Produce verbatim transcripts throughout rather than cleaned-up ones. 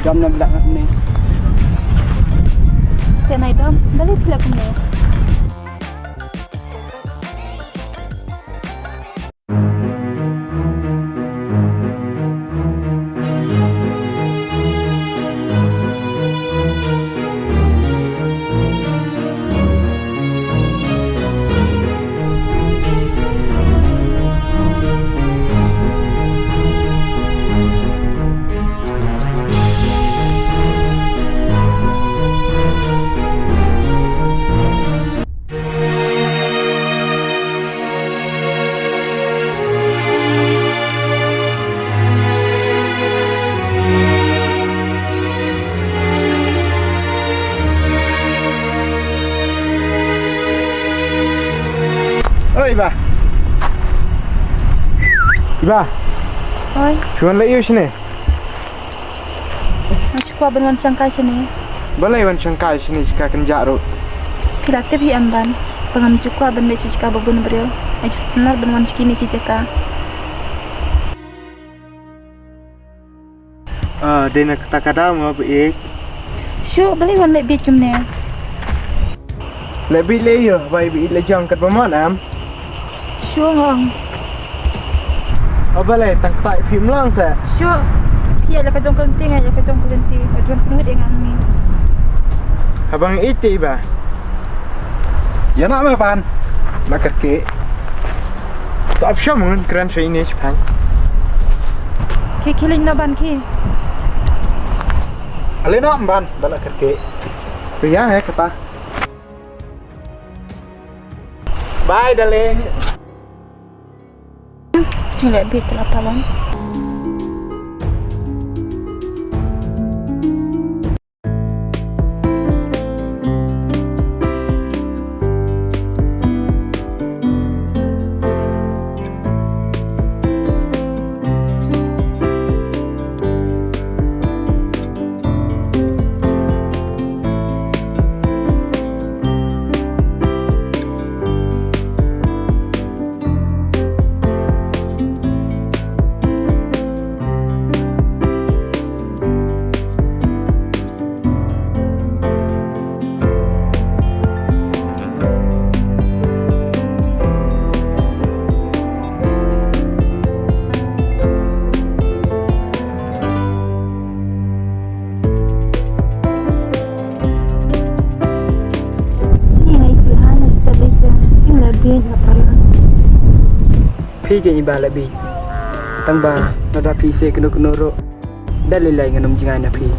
Dom na blak ne. Te nai dom, balik blak ne. Oi, Iba. Iba. Oi. Phi wan leh ïa u shane? Nga shu kwah ban wan shangkai shane. Balei wan shangkai shane, shika kynjah ruh? Phi la tip hi em Ban, ba ngam ju kwah ban leit sha jaka ba bun briew. Nga ju sngewtynnat ban wan sha kine ki jaka. Ah, dei na kata ka daw mo ba ïeit. Shuh, balei wan leh bieit kumne? Leh bieit leh ïa, ba ïeit leh jong kat ba mon em. Shuh nga ong. O balei tang kata phim long sa. Shuh. Phi ïa la ka jong ka lynti, nga ïa la ka jong ka lynti. Ka jong ka lynti nga ni. Haba nga ïeit te Iba. Ïa na ma Ban. Na kyrkieh. To ap sham ngun kren sha ine shipang. Ki ki leng na Ban ki. Ale na Ban, da la kyrkieh. Phi ïa eh kata. Bye, darling. Jing leh bieit la palan. Phi kein iba la bieit. Tang ba lada phi ïeit kano kano ruh, da lei lei ngan ym jngai na phi.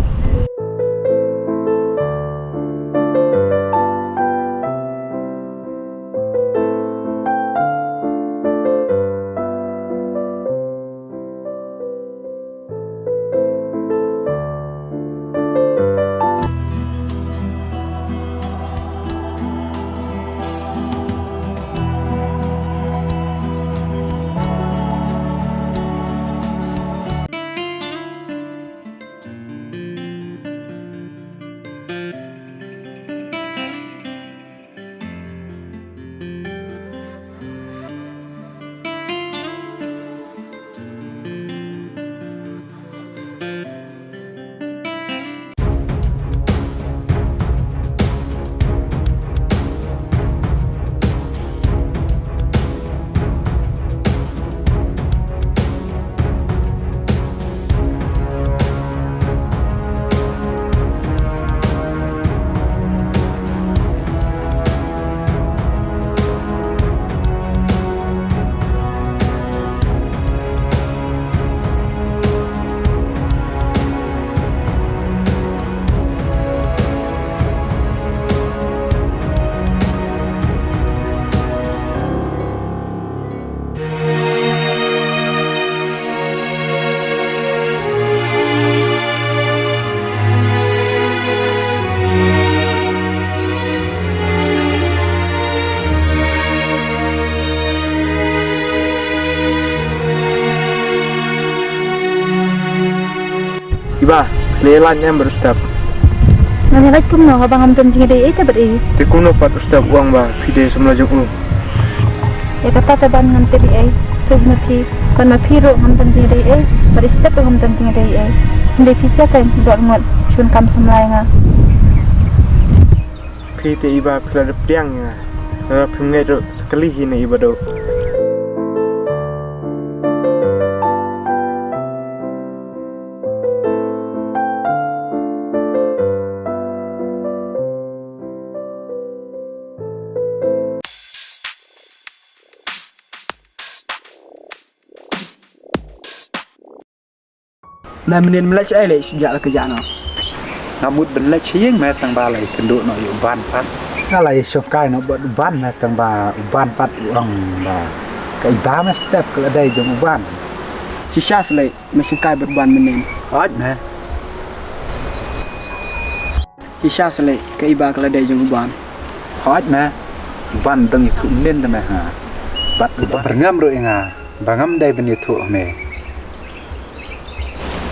Iba, le lan em bad u step. Ngan ïa lait kumno haba ngam don jingïadei ei te bad i? Te kumno pat u step u ong ba phi dei samla jong u? Ïa kata te Ban ngan tip ei. Suk ma phi, kon ma phi ruh ngam don jingdei ei, bad i Step ruh ngam don jingdei ei. Hynrei phi sha kan dor ngot, shun kam samlai nga. Phi te i Bah phi la dep tiang ïa nga. Lada phim ngeit ruh sa kali hi na i Bah Duh. Na mynnin me leit shaei leh shu jah la ka jah noh. Nga mut ban leit sha ïing me tang ba la ïakynduh noh ïa u Ban pat. Nga la ïashongkai noh bad u Ban me tang ba u Ban pat u ong ba ka i Bah me Step ka la dei jong u Ban. Shisha sa leh me shongkai bad u Ban mynnin. Hooid me. Shisha sa leh ka i Bah ka la dei jong u Ban. Hooid me. U Ban dang ïathuh mynnin te me ha. Bad u Ban pyrngam ruh ïa nga ba ngam dei ban ïathuh ha me.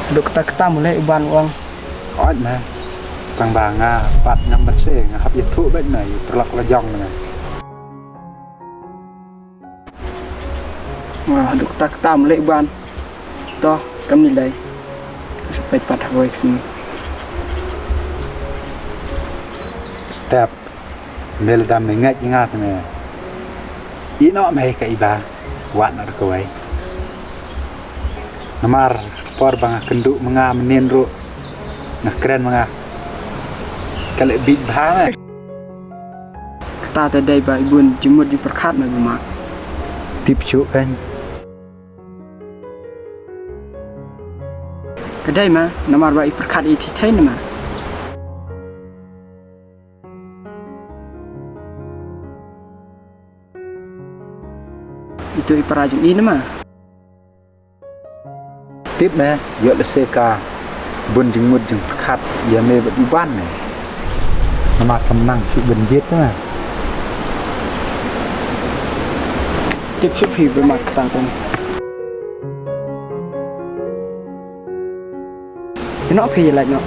Haduh katta katta mu leh u Ban u ong. Hooid me. Tang ba nga pat ngam ban se nga hap ïathuh beit na ïa u paralok la jong me. Nga haduh katta katta mu leh u Ban. To kam ni lei. Sa peit pat ha wei ka sngi. Step. Me lada me ngeit ïa nga te me ïeh noh me ka i Bah, wad noh da kawei. Namar ka por ba nga kynduh ma nga mynnin ruh nga kren ma nga ka leh bit bha me. Kata te dei ba i bun jingmut jingpyrkhat me ba ma. Tip shuh kan. Ka dei ma namar ba i pyrkhat i thithei ne ma. Itu i para jong i ne ma. Tip me, ïoh lehse ka bun jingmut jingpyrkhat ïa me bad u Ban me. Namar kam nang shu ban jied me. Tip shu phi ba mat tang tang. Ïa noh phi ïa lait noh.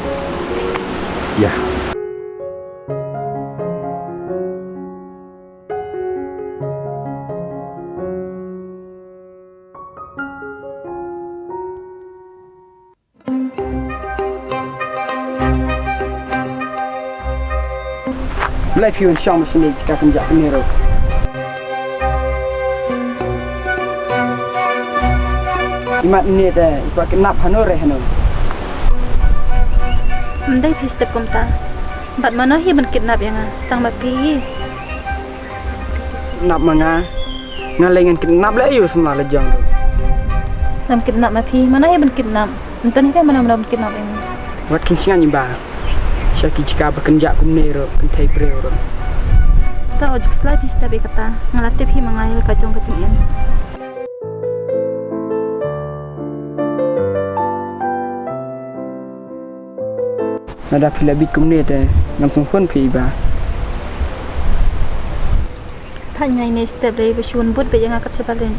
Ïa. Blei phi un shong ma shane jaka pynjah pynne ruh. Imat ne te i kwah kidnap hano re hano. Ym dei phi Step kumta. Bad mano hi ban kidnap ïa nga, tang ma phi hi. Kidnap ma nga. Nga lei ngan kidnap leh ïa u samla la jong ruh. Ngam kidnap ma phi, mano hi ban kidnap. Ym tang hi ka mano mano ban kidnap ïa nga. Wat kynshngaiñ i Bah. Sha ki jaka ba kynjah kumne ruh kynthei briew ruh. Ta o juk slai phi Step ïa kata. Nga la tip hi ma nga ïa la ka jong ka jingim. Lada phi la bit kumne te ngam sngewkhun phi i Bah. Pha ngai ne Step dei ba shu wan bud beit ïa nga kat shaba leit.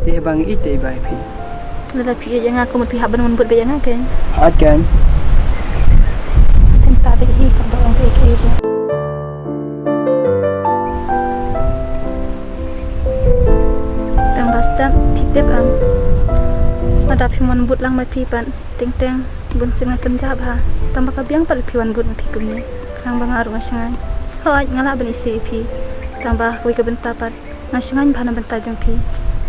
Te ba ngi ite i Bah phi. Lada phi ïeit ïa nga kumno phi hap ban wan bud beit ïa nga kein. Hooid kein. Tang ta beit hi ka ba ong kein kein. Tang ba Step phi tip em. Lada phi wan bud lang ma phi pat. Teng teng bun sien nga kynjah bha. Tang ba ka biang pat phi wan bud ma phi kumne. Khnang ba nga ruh nga shngaiñ. Hooid nga lah ban isih ïa phi. Tang ba kawei ka bynta pat nga shngaiñ bha na bynta jong phi.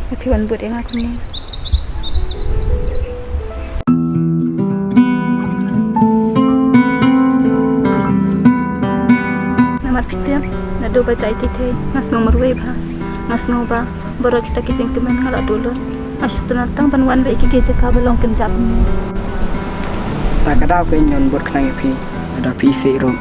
Ba phi wan bud ïa nga kumne. Namar phi tip naduh ba jai thei thei nga sngew marwei bha. Nga sngew ba baroh kita ki jingkmen nga la duh lut. Nga shu sngewtynnat tang ban wan beit ïa ki jaka ba long kynjah kumne. Ta ka daw kein ngan bud khnang ïa phi. Lada phi isih ruh.